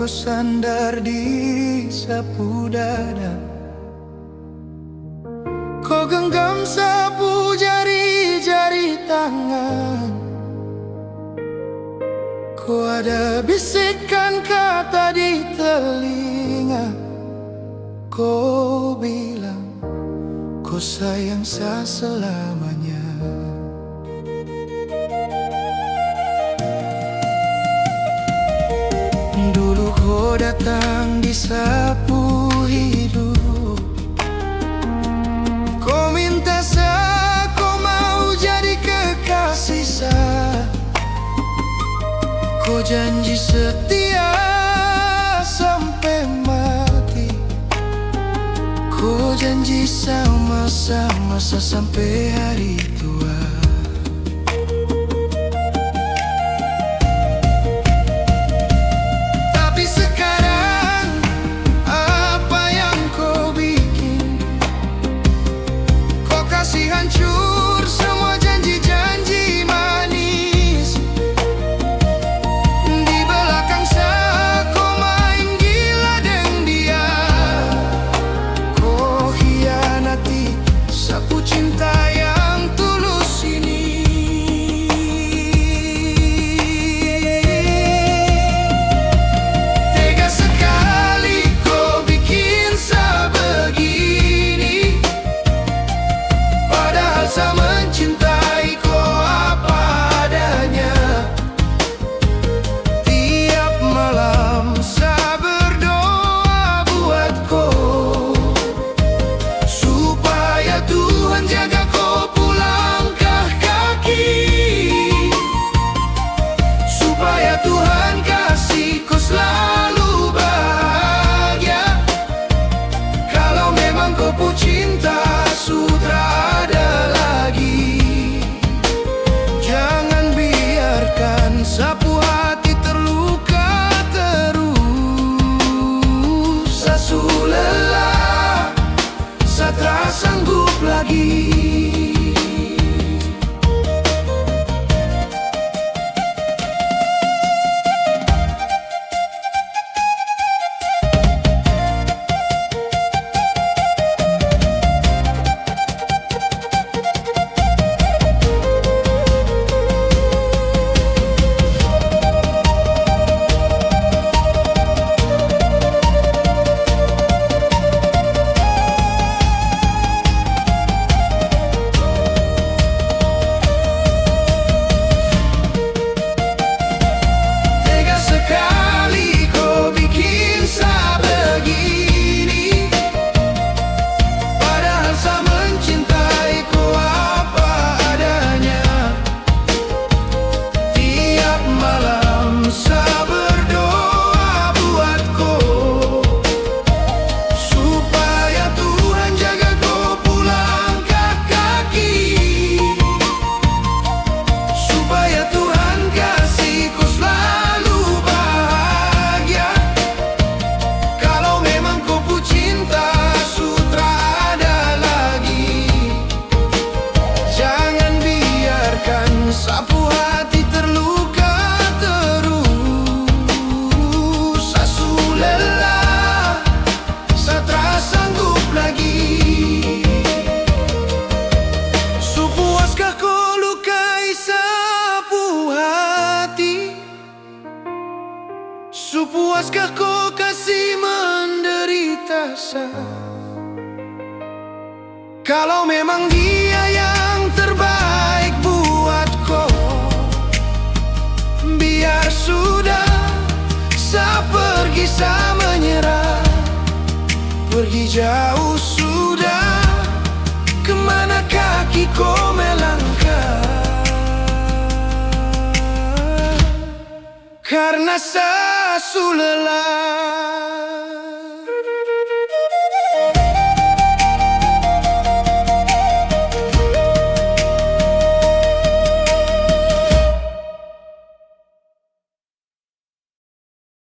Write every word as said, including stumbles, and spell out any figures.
sandar di sapu dada. Ko genggam sapu jari-jari tangan. Ko ada bisikan kata di telinga. Ko bilang, ko sayang sa selamanya. Dulu ko datang di sapu hidup, ko minta sa, ko mau jadi kekasih sa. Ko janji setia sampe mati. Ko janji sama-sama sa sampe hari tua. Tapi sekarang, apa yang ko bikin? Ko kasi hancur samua janji-janji manis. Di belakang sa ko main gila deng dia. Ko hianati sapu cinta yang tulus ini. Tega sekali ko bikin sa begini. Padahal sa mencintai ko apa adanya. Tiap malam sa berdoa buat ko, supaya Tuhan jaga ko pu langkah kaki, supaya Tuhan kasi ko slalu bahagia. Kalo memang ko pu cinta su tra ada lagi, jangan biarkan sa pu hati terluka terus. Sa su lelah, sa tra sanggup lagi. Tega sekali ko bikin sa begini, padahal sa mencintai ko apa adanya. Tiap malam sa berdoa buat ko, supaya Tuhan jaga ko pu langkah kaki, supaya Tuhan kasi ko slalu bahagia. Kalo memang ko pu cinta su tra ada lagi, jangan biarkan sa pu hati terluka terus. Sa su lelah, sa tra sanggup lagi. Su puaskah ko lukai sa pu hati? Su puaskah ko kasi menderita sa? Kalo memang dia yang terbaik buat ko, biar sudah, sa pergi, sa menyerah. Pergi jauh sudah, kemana kaki ko melangkah? Karna sa su lelah.